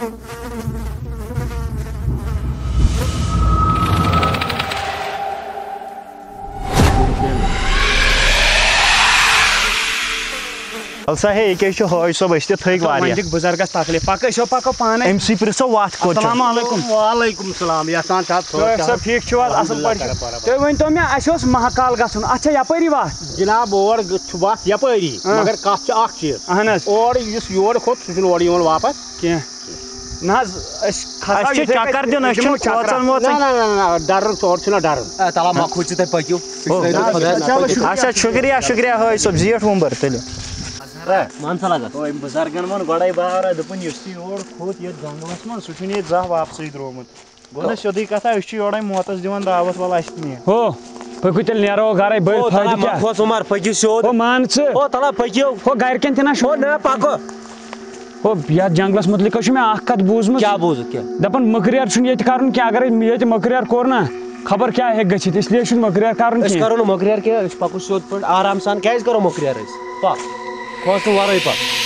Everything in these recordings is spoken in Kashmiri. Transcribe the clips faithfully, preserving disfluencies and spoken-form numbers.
وَل سا ہے، یہِ کیٛاہ چھُ حٲج صٲب، أسۍ تہِ تھٔکۍ واریاہ۔ وۄنۍ دِکھ بُزرگس تکلیف۔ پکھ، أسۍ ہو پکو پانے۔ أمۍ سٕے پرٛژھو وتھ کوٚت چھِ۔ السلام علیکم۔ وعلیکم السلام، احسان صاحب، ٹھیٖک چھِو حظ؟ اصل پٲٹھۍ چھِو؟ تُہۍ ؤنۍ تو مےٚ، اسہِ اوس مہاکال گژھُن، اتھ چھا یپٲری وتھ؟ جناب، اور چھُ وتھ یپٲری، اہن۔ مگر کتھ چھِ اکھ چیٖز۔ اہن حظ۔ اورٕ یُس یور کھوٚت، سُہ چھُنہٕ اورٕ یِوان واپس۔ کینٛہہ۔ نہ حظ، أسۍ کھسو اَسہِ چھُ یِتھَے چکر کٔنۍ، دیُن، أسۍ دِمو چھِنہٕ چکرا۔ کھوژان ووژان۔ نہ، نہ، نہ، نہ، ڈرُن، تورٕ چھُنہ ڈرُن۔ اے، تَلہ مۄکھ کھوٗژِو تُہۍ، پٔکِو۔ سُہ چھُ ہو۔ تۄہہِ خۄدایَس اچھا، ناوٕ۔ شُکریہ، شُکریہ، حٲج صٲب، زیٖٹھ وُمبٕر تُلِو۔ مان سا لگس۔ ہو، أمۍ بُزرگن ووٚن گۄڈَے بارہ، دوٚپُن، یُس تہِ یور کھوٚت یَتھ جنٛگلَس منٛز، سُہ چھُنہٕ ییٚتہِ زانٛہہ واپسٕے درٛامُت۔ گوٚو نہ سیوٚدُے کتھا، أسۍ چھِ یورے موتس دِوان دعوت، ولہٕ اَسہِ تہِ نہِ۔ ہو، پٔکِو تیٚلہِ نیرو گرے، بٔلۍ او، فٲیدٕ تَلہ کیٛاہ؟ مۄکھ کھوژ عمر، پٔکِو سیوٚد۔ ہو، مان ژٕ۔ او، تَلہ پٔکِو۔ ہو، گرِکٮ۪ن تہِ نہ چھُ۔ او، نہ، پکو۔ ہو، یتھ جنگلس مُتعلق حظ چھُ مےٚ اکھ کتھ بوٗزمٕژ۔ کیٛاہ بوٗزُکھ، کیٛاہ؟ دپان مٔکریار چھُنہٕ ییٚتہِ کرُن کینٛہہ، اگر ییٚتہِ مٔکریار کوٚر نہ، خبر کیٛاہ ہیٚکہِ گٔژھِتھ، اس لیے چھُنہٕ مٔکریار کرُن أسۍ کینٛہہ۔ کرو نہٕ مٔکریار کینٛہہ، أسۍ پکو سیوٚد پٲٹھۍ آرام سان۔ کیٛازِ کرو مٔکریار أسۍ؟ پکھ، کھوژنہٕ ورٲے پکھ۔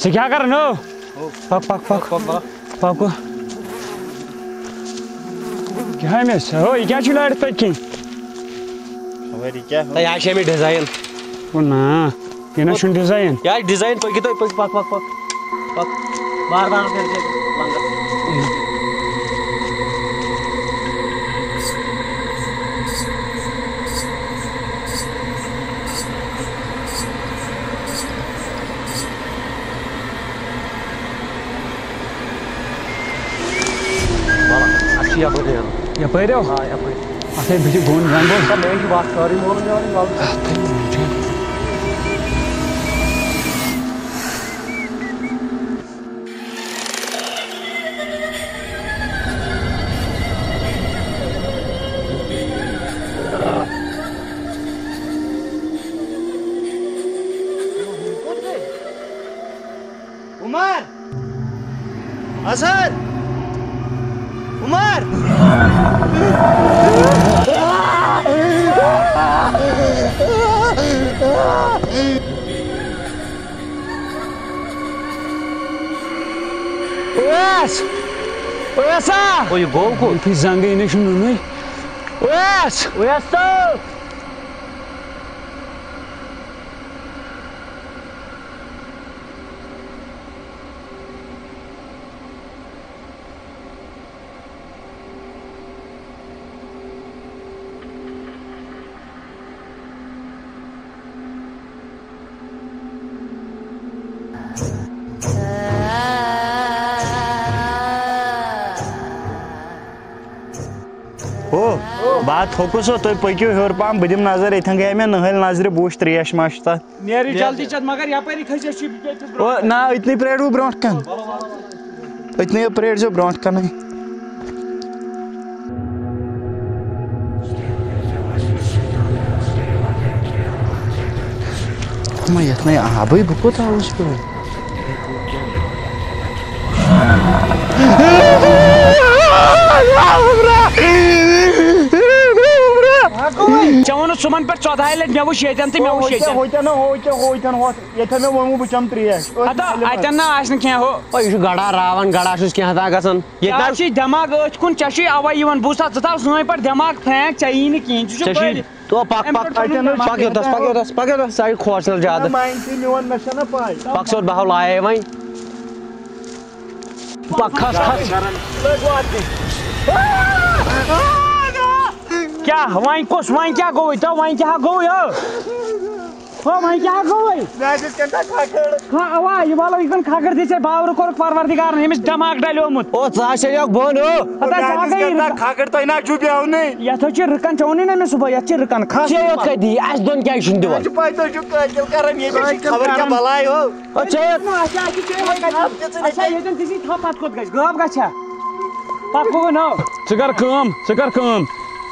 ژٕ کیٛاہ کران ہو؟ پک، پک، پک۔ پک، پک۔ پک۔ کیٛاہ مےٚ سا؟ ہو، یہِ کیٛاہ چھُ لارِ پٔتۍ کِنۍ؟ خبر یہِ کیٛاہ ہو؟ تۄہہِ آسہِ اَمِچ ڈِزاین۔ او نا، یہِ نہ چھُنہٕ ڈِزاین۔ یہِ آسہِ ڈِزاین، پٔکِو تُہۍ، پٔکِو، پک، پک، پک۔ پک۔ بار بار کٔرِو تُہۍ لنٛگس۔ وَلہٕ، اَسہِ چھُ یَپٲرۍ نیرُن۔ یَپٲرۍ ہو؟ آ، یَپٲرۍ۔ اَتھ ہے بہٕ چھُس بۄن زنٛگہٕ۔ ہے، مےٚ چھُ وَتھ سٲرٕے مولوٗم یورٕ یَلہٕ۔ عمر! حسن! عمر! اویس! اویسا! او، یہِ گوٚو کوٚت؟ یُتھُے زنٛگہٕ یہِ نَے چھُنہٕ نُنُے۔ اویس! اویس صٲب! ہو، بہٕ ہا تھوٚکُس ہو، تُہۍ پٔکِو ہیوٚر پہم، بہٕ دِمہٕ نظر، ییٚتھٮ۪ن گٔیے مےٚ نٔہٕلۍ نظرِ، بہٕ وٕچھٕ ترٛیش ما چھِ تَتھ۔ نیرِ جلدی چَتھ، مگر یَپٲری کھٔسۍ أسۍ چھِ ییٚتہِ برٛونٛہہ۔ او، نہ، أتنٕے پرٛٲرِو برٛونٛٹھ کَنہِ۔ أتنٕے پرٛٲرۍزیو برٛونٛٹھ کَنَے۔ ہُمہ یَتھ نَے آبٕے، بہٕ کوٚت آوُس پٮ۪وٚو؟ ژےٚ ووٚنُتھ صُبحن پٮ۪ٹھ ژۄدہاے لٹہِ، مےٚ وٕچھ ییٚتٮ۪ن تہٕ مےٚ وٕچھ ییٚتٮ۪ن۔ ہوتٮ۪ن، ہوتٮ۪ن، ہوتٮ۪ن، ہوتھ، ییٚتٮ۪ن مےٚ ووٚنمُو بہٕ چَمہٕ ترٛیش۔ أتھۍ ہتا، نَلہِ منٛز۔ اَتٮ۪ن نہ آسہِ نہٕ کینٛہہ ہُہ۔ او، یہِ چھُ گڑا راوان، گڑا چھُس کینٛہہ تام گژھان۔ ییٚتہِ کیٛاہ نہ چھُے دٮ۪ماغ أتھۍ کُن، ژےٚ چھُے اَوَے یِوان، بوٗزتھا، ژٕ تھاو سٲنۍ پٲٹھۍ دٮ۪ماغ فرینک، ژےٚ یی نہٕ کِہیٖنۍ، ژٕ چھُکھ ژےٚ چھُے بٔلۍ۔ تو پک، اَمہِ پٮ۪ٹھ پک، تھوٚو نہٕ اَتٮ۪ن مےٚ پک یوٚتَس، پک یوٚتَس، پک یوٚتَس، سُہ آیہِ کھوژنَس زیادٕ۔ نہ، مایِنٛڈ چھُے میون، مےٚ چھَنہ پَے۔ پک سیوٚد، بہٕ ہاو لایے وۄنۍ۔ پک، کھس، کھس۔ کیٛاہ وۄنۍ کُس، وۄنۍ کیٛاہ گوٚوُے؟ تو وۄنۍ کیٛاہ گوٚوُے ہو؟ ہو، وۄنۍ کیٛاہ گوٚوُے؟ مےٚ حظ ٲسۍ کھٮ۪ن تھا کھکھٕر۔ ہا، اوا، یہِ وَلہٕ یِتھ کٔنۍ کھکھٕر دِژے باورٕ کوٚرُکھ پروردگارن، أمِس دٮ۪ماغ ڈلیومُت۔ او، ژٕ ہا چھے یوکھ بۄن، ہو۔ ہتا مےٚ حظ ژٕ ہا ٲسۍ گٔیی کھٮ۪ن تھا رٕکا۔ کھکھٕر، تۄہہِ نہ حظ چھُو بیٚہونٕے۔ یَتھ حظ چھِ رٕکان، ژےٚ ووٚنُے نہ مےٚ صُبحٲے، یَتھ چھِ رٕکان، کھس ژےٚ یوت کَتہِ دی؟ اَسہِ دۄن کیٛازِ چھُنہٕ دِوان؟ مےٚ چھِ پَے تُہۍ چھِو قٲتِل کران، ییٚمِس چھِ قٲتِل خبر کیٛاہ کران۔ بَلاے، ہو۔ او، ژےٚ یوت۔ نہ، اَسہِ حظ چھِ چٲنۍ وۄنۍ وۄنۍ کَتہِ۔ اَتھ کیٛاہ ژٕ اَسہِ نَے حظ ییٚتٮ۪ن تہِ چھِ تھَپھ، پَتہٕ کوٚت گژھِ؟ غٲب گژھِ ہا؟ پَکھ وۄنۍ نو۔ ژٕ کر کٲم، ژٕ کر کٲم۔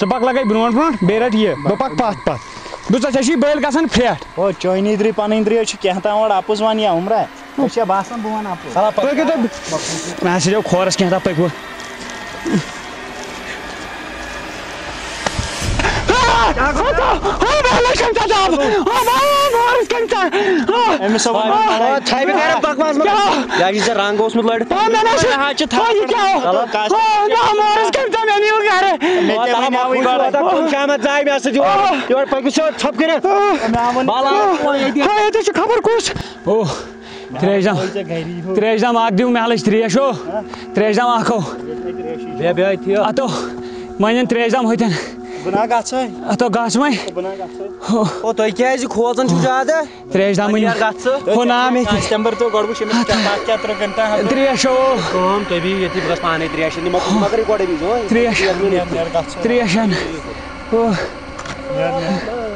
ژٕ پَکھ لَگَے برٛونٛٹھ برٛونٛٹھ، بیٚیہِ رَٹ یہِ۔ بہٕ پَکہٕ پَتھ پَتھ۔ بہٕ ژےٚ، ژےٚ چھُے بٔلۍ گژھان پھرٛٹھ۔ او، چٲنی درٕے پَنٕنۍ درٕے چھِ کینٛہہ تام اورٕ اَپُز وَن یا عمرہ۔ ژےٚ چھےٚ باسان بہٕ وَنہٕ اَپُز؟ پٔکِو تُہۍ۔ مےٚ ہسا چھو کھورَس کینٛہہ تام، پٔکِو۔ آ! آ! آ! مارس کٔمۍ ژےٚ؟ آ! أمِس ہا ووٚن آ! آ! ژھایہِ بہٕ کرٕ بکواس مہ کر۔ کیٛاہ؟ یہِ چھُ ژےٚ رنٛگ اوسمُت لٲڑِتھ؟ آ! مےٚ نہ چھُ۔ آ! یہِ کیٛاہ؟ آ! آ! مارس کٔمۍ ژےٚ؟ مےٚ نِیو گرٕ۔ مےٚ کیٛاہ وَنیٛاوُے گۄڈٕ؟ کُن شامت ژاے مےٚ سۭتۍ یور۔ آ! یورٕ پٔکِو سیوٚد، ژھۄپ کٔرِتھ۔ آ! مےٚ ووٚن بالا۔ آ! ییٚتہِ چھُ خبر کُس۔ او! تریش دام۔ تریش دام اکھ دیو محلٕچ تریش ہو۔ تریش دام اکھ ہو۔ بیٚیہِ، بیٚیہِ تھیو۔ اتو۔ وۄنۍ ان تریش دام ہوتن۔ بہٕ نا گژھے۔ اتو گژھ وۄنۍ۔ بہٕ نا گژھے۔ ہو۔ او، تُہۍ کیٛازِ کھوژان چھِو زیادٕ؟ تریش دام وۄنۍ۔ یار گژھ ژٕ۔ ہو نا مےٚ تہِ۔ کسٹمر تو گۄڈٕ وٕچھ أمِس کیٛاہ، تَتھ کیٛاہ ترٛٲو کٔمۍ تام۔ تریش ہو۔ کٲم تُہۍ بِہِو ییٚتھی، بہٕ گژھٕ پانے تریش نِمو۔ مگر یہِ گۄڈَے بِہِو، ہو۔ تریش۔ نیرٕ، نیرٕ، گژھ ژٕ۔ تریش ان۔ ہو۔ نیرٕ، نیرٕ۔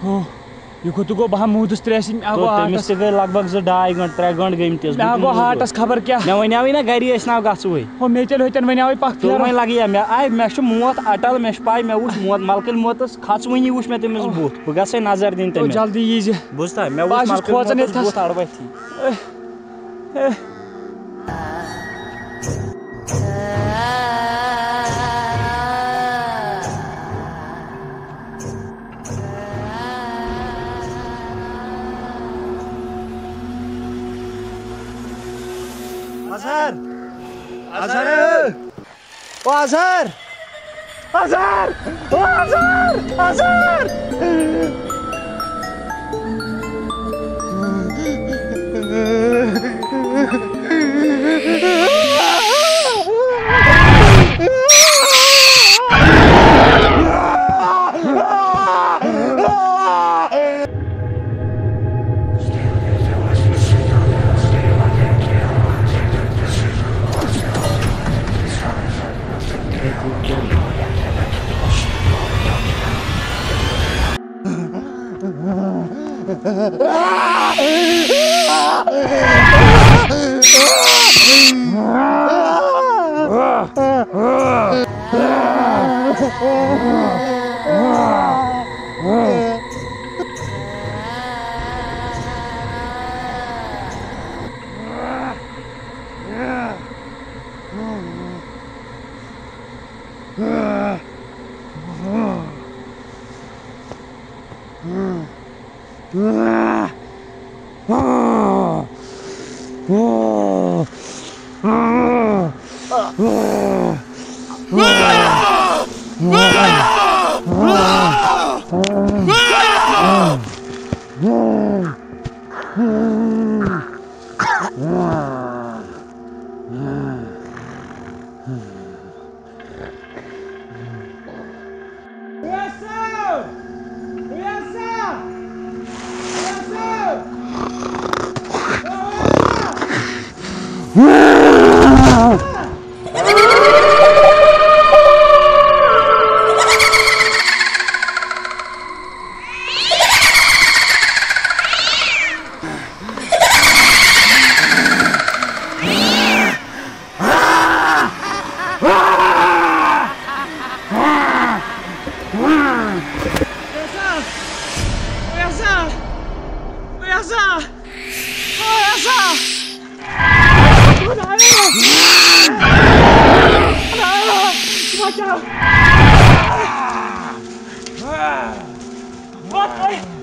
ہو، یہِ کوٚت گوٚو؟ بہٕ ہا موٗدُس ترٛیشہِ، مےٚ ہا تو گوٚو تٔمِس ہاٹس۔ تہِ گٔے لگ بگ زٕ ڈاے گٲنٛٹہٕ، ترٛےٚ گٲنٛٹہٕ گٔمتِس۔ مےٚ ہا بہٕ گوٚو تہِ موٗدُس۔ ہاٹس خبر کیٛاہ۔ مےٚ وَنیٛاوٕے نا گری ٲسۍ ناو گژھوٕے۔ ہو، مےٚ تیٚلہِ ہوٚتٮ۪ن وَنیٛاوٕے پکھ تو پھیرو۔ وۄنۍ لگہِ یا مےٚ، آے، مےٚ چھُ موت اٹل، مےٚ چھُ پَے، مےٚ وُچھ موت، ملکٕلۍ موتس کھژوٕنی وُچھ مےٚ تٔمِس بُتھ۔ بہٕ گژھے نظر دِنہِ تو تٔمِس۔ جلدی ییٖزِ۔ بوٗزتھا، مےٚ بہٕ وُچھ حظ چھُس ملکٕلۍ کھوژان موتس ییٚتھس۔ بُتھ اڑٕ وَتھی۔ اے۔ اظہر! اظہر! او اظہر! اظہر! او اظہر! اظہر! بچاو! بچٲیِتھ!